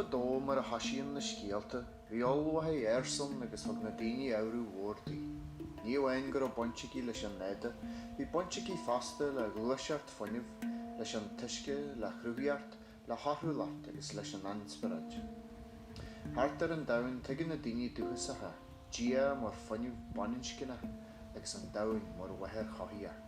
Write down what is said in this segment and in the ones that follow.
fadó mar a thoisíonn na scéalta, bhí ollmháthair ársa ann agus thug na daoine adhradh mhór di. Ní amháin go raibh baint aici leis an nádúr, bhí baint aici fosta le gluaiseacht fuinnimh, leis an t-uisce, le chruthaíocht, le huathúlacht agus leis an inspioráid. Thart ar an domhan tuigeann na daoine dúchasacha Dia mar fuinneamh baininscneach agus an domhan mar mháthair chothaíoch.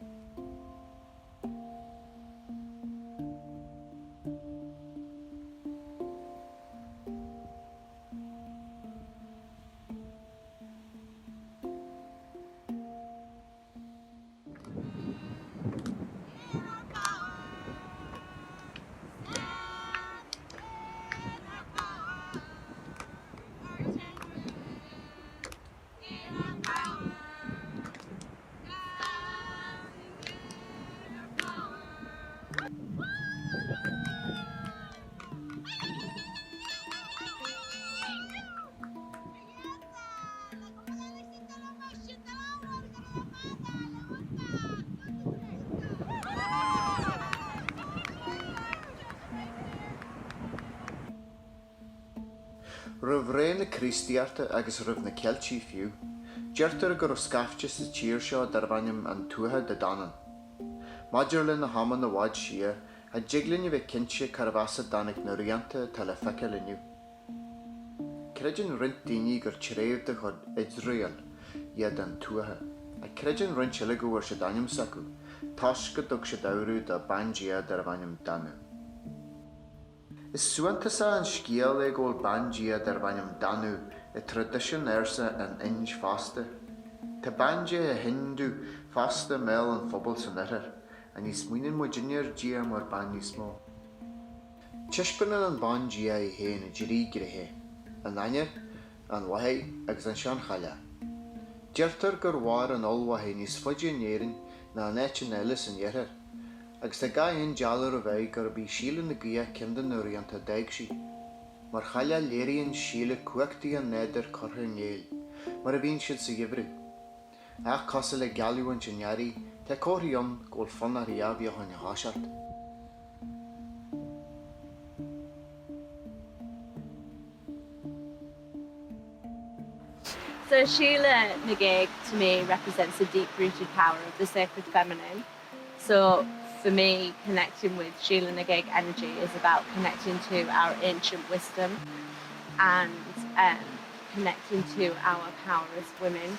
Roimh ré na Críostaíochta agus roimh na Ceiltigh fiú, deirtear go raibh scaifte sa tír seo darbh ainm an Tuatha Dé Danann. Maidir le na hamanna i bhfad siar, cha dtig linn a bheith cinnte cárbh as a dtáinig na rianta atá le feiceáil inniu. Creideann roinnt daoine gur treibh de chuid Iosrael iad an Tuatha, ach creideann roinnt eile go bhfuair siad ainm s'acu toisc go dtug siad adhradh do bandia darbh ainm Danu. Is suantasach an scéal é go bhfuil bandia darbh ainm Danu i traidisiún ársa an Ind fosta. Tá bandéithe Hindu fosta i mbéal an phobail san oirthear, ach ní smaoineann muidinne ar Dia mar bean níos mó. Taispeánann an bandia í féin i dtrí gnéithe, an ainnir, an mháthair agus an seanchailleach. Deirtear gur mhair an ollmháthair níos faide in Éirinn ná in áiteanna eile san iarthar, agus tá gach aon dealramh air gurb í Síle na Gaoithe ceann de na rianta a d'fhág sí. Mar chailleach léiríonn Síle cumhachtaí an nádúir curtha i ngéill, mar a bhíonn siad sa gheimhreadh. Ach cosúil le geallamhaint an earraigh, tá comharthaí ann go bhfuil fonn uirthi athbheochan a thoiseacht. So Síle na Géag to me represents the deep-rooted power of the sacred feminine. So for me, connecting with Síle na Géag energy is about connecting to our ancient wisdom and um, connecting to our power as women.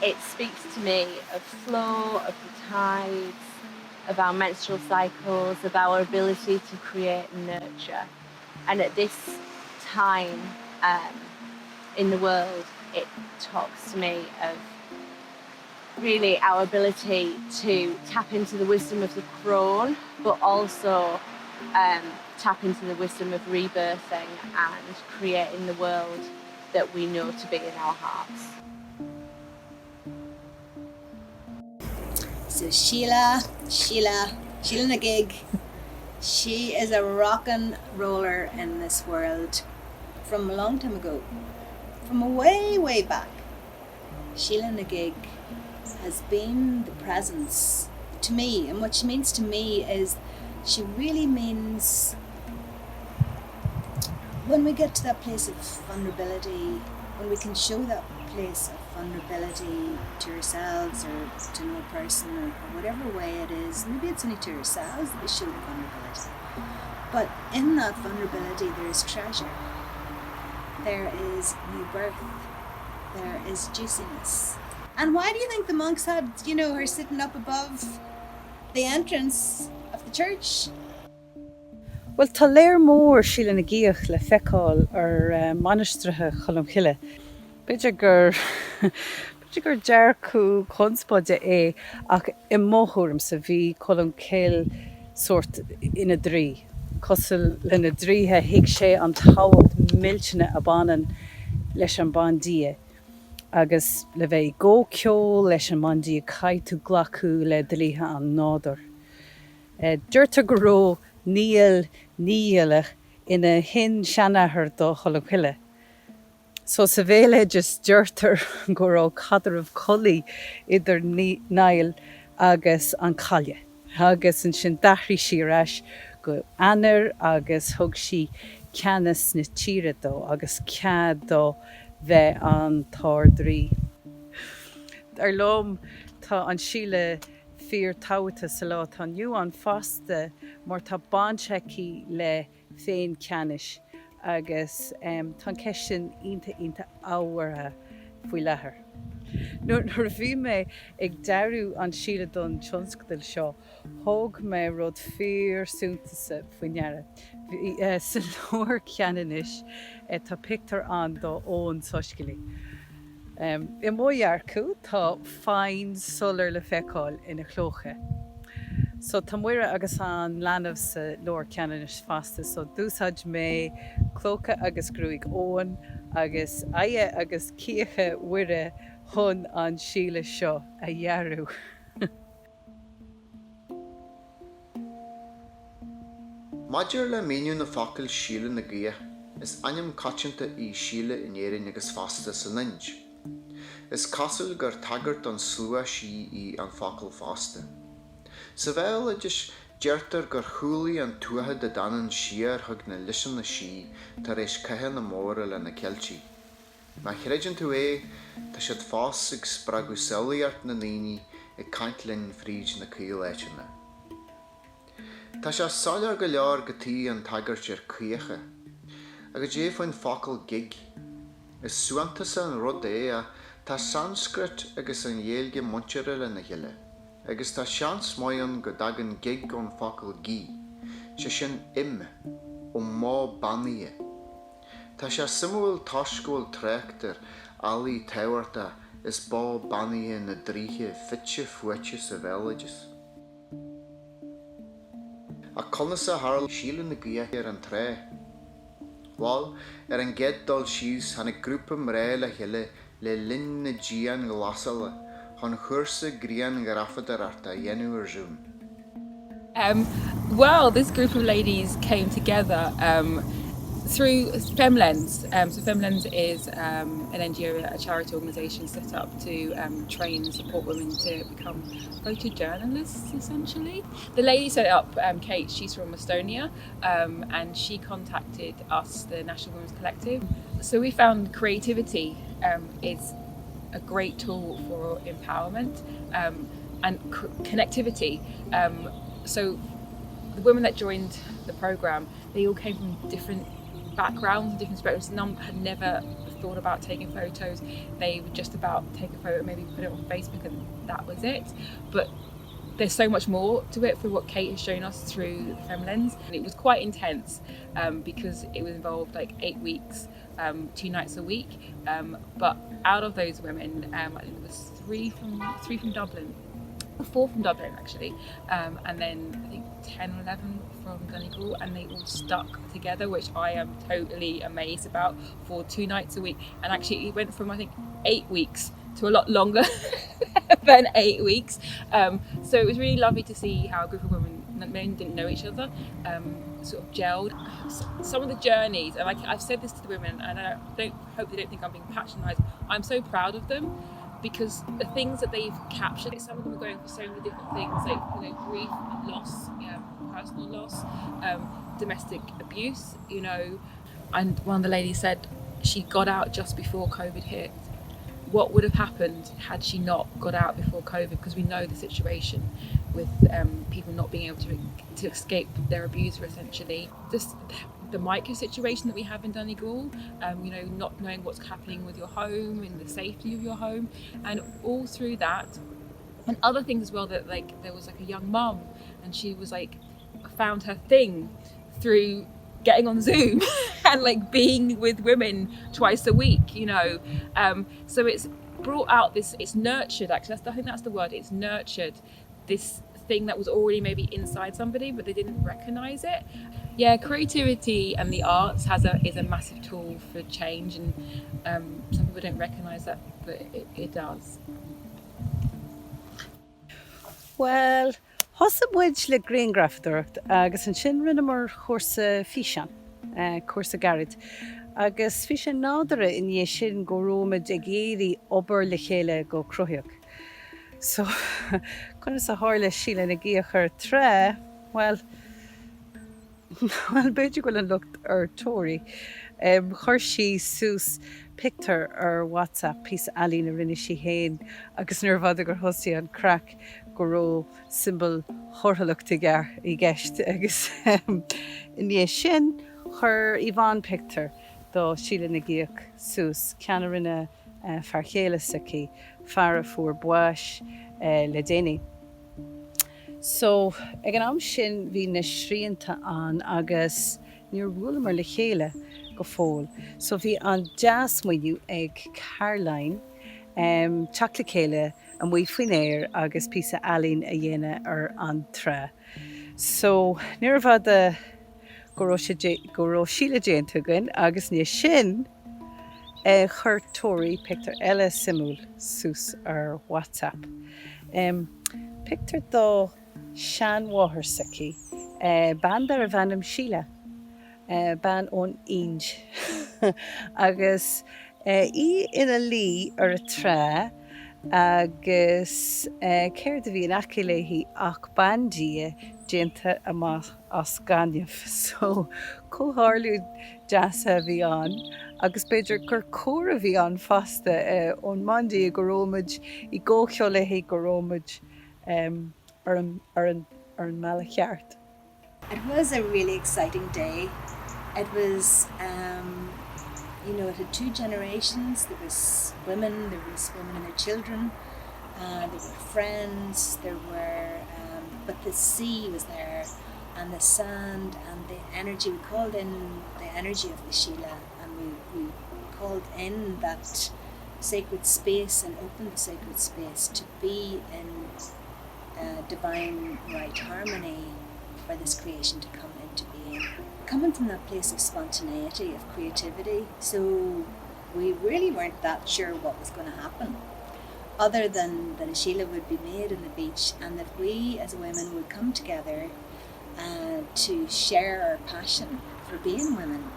It speaks to me of flow, of the tides, of our menstrual cycles, of our ability to create and nurture. And at this time um, in the world, it talks to me of really our ability to tap into the wisdom of the crone, but also um, tap into the wisdom of rebirthing and creating the world that we know to be in our hearts. So Sheila, Sheila, Sheila na Gig, she is a rock and roller in this world from a long time ago, from way, way back. Sheila na Gig has been the presence to me, and what she means to me is she really means when we get to that place of vulnerability, when we can show that place of vulnerability to ourselves or to another person or, or whatever way it is, maybe it's only to ourselves that we show the vulnerability. But in that vulnerability, there is treasure, there is new birth, there is juiciness. And why do you think the monks had, you know, her sitting up above the entrance of the church? Bhuel, tá léar mór Síle na Géag le feiceáil ar mainistreacha Cholm Cille. B'fhéidir gur b'fhéidir gur dearcadh conspóide é ach i mo thuairimse bhí Colm Cille sórt ina draoi. Cosúil le na draoithe thuig sé an tábhacht millteanach a bhaineann leis an bandia agus le bheith i gcomhcheol leis an mbandia caithfidh tú glacadh le dlíthe an nádúir. Deirtear go raibh Niall Noígíallach ina shin-seanathair do Cholm Cille. So sa bhéaloideas deirtear go raibh caidreamh collaí idir Niall agus an chailleach agus ansin d'athraigh sí ar ais. go Eanáir agus thug sí ceannas na tíre dó agus cead dó bheith an tArd-Rí. Dar liom, tá an Síle fíor tábhachtach sa lá atá inniu ann fosta mar tá baint aici le féin-cheannais agus tá an ceist sin iontach iontach ábhartha faoi láthair. Nuair a bhí mé ag dearadh an Síle don tionscadal seo, thóg mé rud fíor suntasach faoi ndeara. Sa Leabhar Ceanannais tá pictiúr ann d'Eoin Soiscéalaí. I mo dhearcadh, tá fáinne soiléir le feiceáil ina chlóca. So tá Muire agus an leanbh sa Leabhar Ceanannais fosta, so d'úsáid mé clóca agus gruaig Eoin agus aghaidh agus cíocha Mhuire chun an síle seo a dhearadh. Maidir le míniú na focail Síle na gCaoch, is ainm coitianta í Síle in Éirinn agus fosta san Ind. Is cosúil gur tagairt don slua sí í an focal fosta. Sa bhéaloideas, deirtear gur chúlaigh an Tuatha Dé Danann siar chuig na liseanna sí tar éis cathanna móra le na Ceiltigh. Má chreideann tú é, tá siad fós ag spreagadh samhlaíocht na ndaoine ag caint linn fríd na caoláiteanna. Tá sé soiléir go leor cad chuige an tagairt ar caocha. Ach goidé faoin focal gig? Is suantasach an rud é ach tá Sanscrait agus an Ghaeilge muinteartha lena chéile, agus tá seans maith ann go dtagann gig ón focal ghee, sé sin im, ón mbó beannaithe. Tá sé suimiúil toisc go bhfuil trácht ar eallaigh tábhachtacha is bó beannaithe na draoithe fite fuaite sa bhéaloideas. Ach conas a tharla Síle na gCaoch ar an trá? Bhal, ar an gcéad dul síos tháinig grúpa mná le chéile le linn na dianghlasála chun chúrsa grianghrafadóireachta a dhéanamh ar Zoom. Um, well, this group of ladies came together um, through Femlens. Um, so Femlens is um, an NGO, a charity organisation set up to um, train and support women to become photojournalists, essentially. The lady set it up, um, Kate, she's from Estonia, um, and she contacted us, the National Women's Collective. So we found creativity um, is a great tool for empowerment um, and connectivity. Um, so the women that joined the program, they all came from different backgrounds and different spectrums. None had never thought about taking photos. They would just about take a photo, maybe put it on Facebook, and that was it. But there's so much more to it for what Kate has shown us through Femlens. And it was quite intense um, because it was involved like eight weeks, um, two nights a week. Um, but out of those women, um, I think there was three from three from Dublin, four from Dublin actually, um, and then I think 10 or 11 from Donegal, and they all stuck together, which I am totally amazed about for two nights a week. And actually, it went from I think eight weeks to a lot longer than eight weeks. Um, so it was really lovely to see how a group of women that men didn't know each other um, sort of gelled. Some of the journeys, and I, I've said this to the women, and I don't hope they don't think I'm being patronised. I'm so proud of them because the things that they've captured, some of them are going for so many different things, like you know, grief, loss, um, personal loss, um, domestic abuse, you know. And one of the ladies said she got out just before COVID hit. What would have happened had she not got out before COVID? Because we know the situation with um, people not being able to, to escape their abuser essentially. Just the micro situation that we have in Donegal, um, you know, not knowing what's happening with your home and the safety of your home, and all through that, and other things as well that like there was like a young mum and she was like found her thing through getting on Zoom and like being with women twice a week, you know. Um, so it's brought out this, it's nurtured actually, that's, I think that's the word, it's nurtured this thing that was already maybe inside somebody but they didn't recognize it. Yeah, creativity and the arts has a is a massive tool for change and um, some people don't recognize that, but it, it does. Bhuel, thosaigh muid le grianghrafadóireacht agus ansin rinneamar cúrsa físeán, cúrsa gairid. Agus bhí sé nádúrtha i ndiaidh sin go raibh muid ag iarraidh obair le chéile go cruthaitheach. So, conas a tharla Síle na gCaoch ar an trá? Bhuel. Bhuel, b'fhéidir go bhfuil an locht ar Tori. Chuir sí suas pictiúr ar WhatsApp, píosa ealaín a rinne sí féin agus níorbh fhada gur thosaigh an craic go raibh siombail thorthúlachta i gceist agus i ndiaidh sin chuir Yvonne pictiúr do Síle na gCíoch suas, ceann a rinne fear chéile s'aici, fear a fuair báis le déanaí. So, ag an am sin bhí na srianta ann agus níor bhuaileamar le chéile go fóill. So bhí an dea-smaoineamh ag Caroline teacht le chéile amuigh faoin aer agus píosa ealaín a dhéanamh ar an trá. So, níorbh fhada go raibh sé, go raibh Síle déanta againn agus i ndiaidh sin chuir Tori pictiúr eile suimiúil suas ar WhatsApp. Pictiúr dá seanmháthair s'aici, bean darbh ainm Sheila. bean ón Ind agus í ina luí ar an trá agus céard a bhí in aice léi ach bandia déanta amach as gaineamh. So, comhtharlú deas a bhí ann agus b'fhéidir gur comhartha a bhí ann fosta ón mbandia go raibh muid i gcomhcheol léi, go raibh muid ar an ar an ar an mbealach cheart. It was a really exciting day. It was um, you know, it had two generations. There was women, there was women and their children, uh, there were friends, there were, um, but the sea was there and the sand and the energy. We called in the energy of the Sheila and we, we called in that sacred space and opened the sacred space to be in uh, divine right harmony for this creation to come into being. Coming from that place of spontaneity, of creativity, so we really weren't that sure what was going to happen other than that a Sheila would be made on the beach and that we as women would come together uh, to share our passion for being women.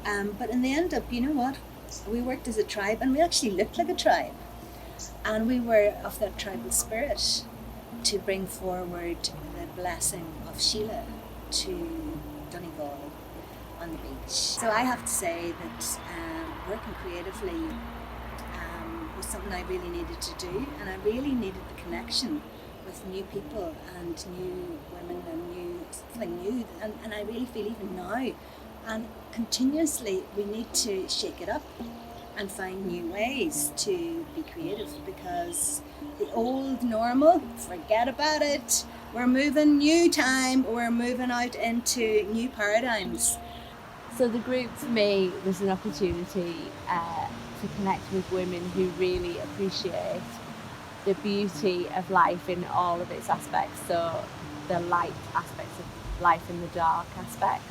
Um, but in the end up, you know what? We worked as a tribe and we actually looked like a tribe. And we were of that tribal spirit to bring forward the blessing of Sheila to Donegal on the beach. So I have to say that um, working creatively um, was something I really needed to do and I really needed the connection with new people and new women and new something new and, and I really feel even now and continuously we need to shake it up and find new ways to be creative because the old normal, forget about it. We're moving new time, we're moving out into new paradigms. So the group for me was an opportunity uh, to connect with women who really appreciate the beauty of life in all of its aspects. So the light aspects of life and the dark aspects.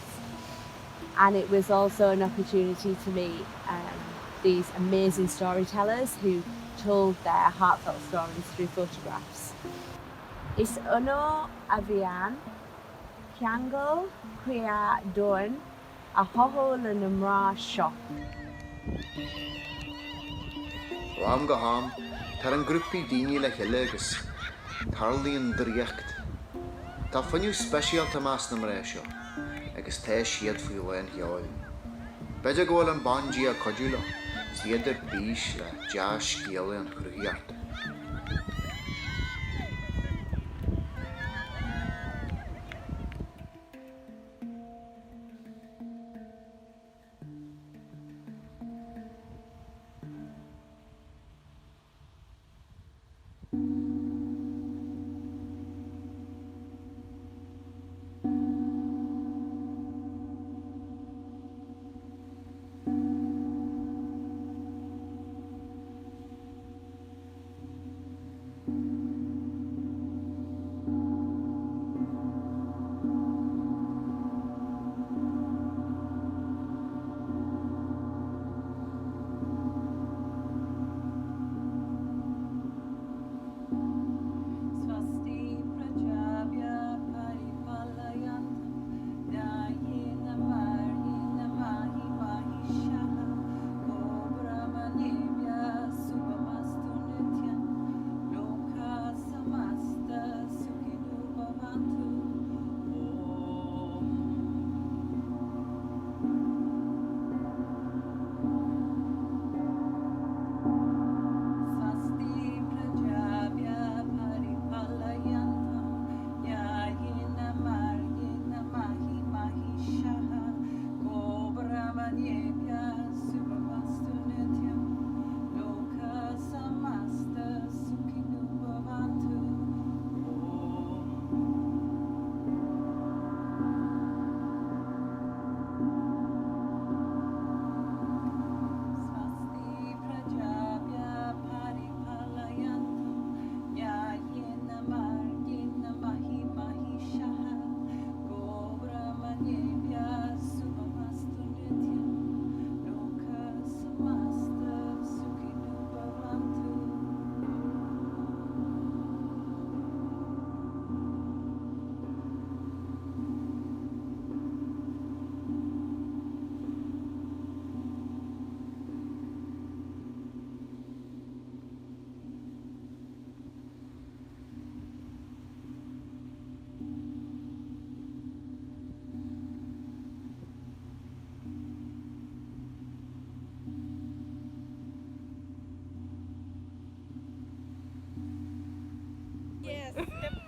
And it was also an opportunity to meet um, these amazing storytellers who told their heartfelt stories through photographs. Is onóir a bhí ann ceangal croí domhain a chothú le na mná seo. Ó am go ham, tagann grúpaí daoine le chéile agus tarlaíonn draíocht. Tá fuinneamh speisialta i measc na mná seo agus tá siad faoi lán sheoil. B'fhéidir go bhfuil an bandia ag cuidiú leo is iad ar bís le dea-scéala an chruthaíochta. Yes.